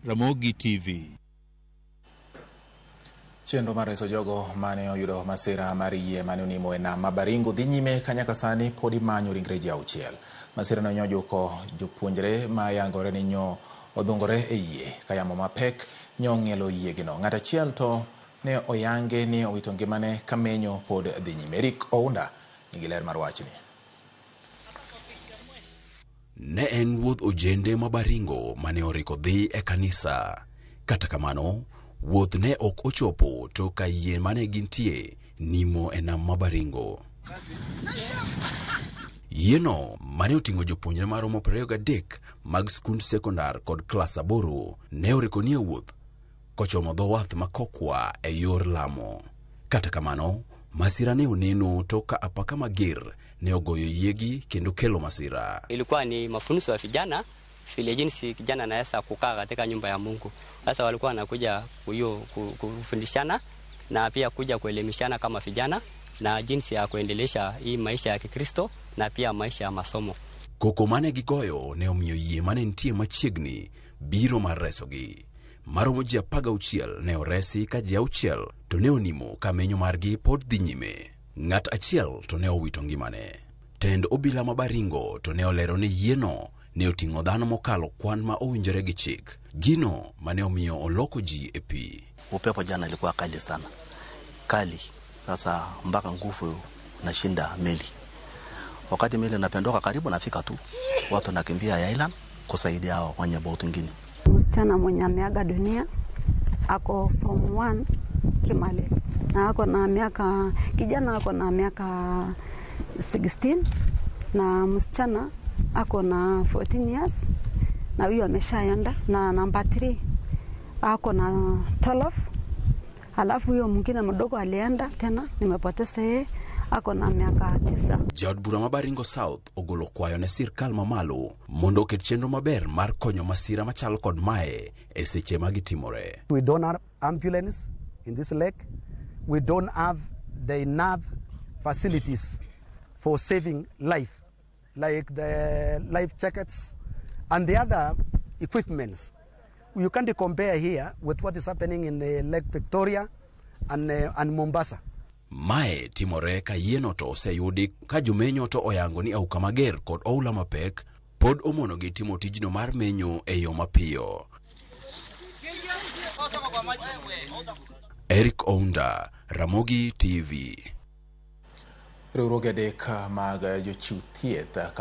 Ramogi TV. Chenro mar reso jogo mane oyudo masira mar yie mane onimo e nam ma Baringo dhi nyime ka nyaka sani pod imanyo ringre ji 6. Masirano nyojuko jopuonjre ma yangore ni nyo odhungore e yie ka yamo mapek nyo ong'ielo yiegino. Ng'at achiel to ne oyange ni owito ngimane ka menyo pod dhi nyime. Eric Ounda nigi ler mar wachni. Ne en wuodh ojende ma Baringo mane oriko dhi e kanisa. Kata kamano, wuoth ne ok ochopo to ka yie mane gintie nimo e nam ma Baringo. Yieno mane oting'o jopuonjre maromo 23 mag skund sekondar kod klas 8 ne oriko nie wuoth kochomo dho wath ma Kokwa e yor Lamo. Kata kamano, masira ne oneno to ka apaka mager ne ogoyo yiegi kendo kelo masira. Ilikuwa ni mafunzo ya vijana vile jinsi kijana anaweza kukaa katika nyumba ya Mungu. Sasa walikuwa wanakuja kufundishana na pia kuja kuelimishana kama vijana na jinsi ya kuendelesha hii maisha ya Kikristo na pia maisha ya masomo. Koko mane gigoyo ne omiyo yie mane nitie machiegni biro mar resogi. Maromo ji 16 ne oresi ka ji 6 to ne onimo ka menyo margi pod dhi nyime. Ng'at achiel to ne owito ngimane. Tend obila ma Baringo to ne olero ni yieno ne oting'o dhano mokalo kwan ma owinjore gi chik. Gino mane omiyo oloko ji e pi. Upepo jana ilikuwa kali sana. Kali. Sasa mpaka nguvu nashinda meli. Wakati meli inapendoka karibu nafika tu, watu nakimbia ya island kusaidia hao wenye boti nyingine. Msichana mwenye ameaga dunia ako form 1 Kimale na ako na miaka, kijana ako na miaka 16 na msichana ako na 14 years na huyo ameshaenda, na namba 3 ako na 12. Alafu huyo mwingine mdogo alienda tena, nimepoteza yeye, ako na miaka 9. Jaod bura ma Baringo South ogolo kwayo ne sirkal mamalo mondo oket chenro maber mar konyo masira machalo kod mae e seche ma gitimore. We don't have ambulance in this lake. We don't have the enough facilities for saving life, like the life jackets and the other equipments. You can't compare here with what is happening in Lake Victoria and Mombasa. Mae timore ka yieno to oseyudi ka jomenyo to oyango ni auka mager kod oula mapek pod omonogi timo tijno mar menyo e yo mapiyo. Eric Ounda, Ramogi TV. Riwruoge adek mag jochiw thieth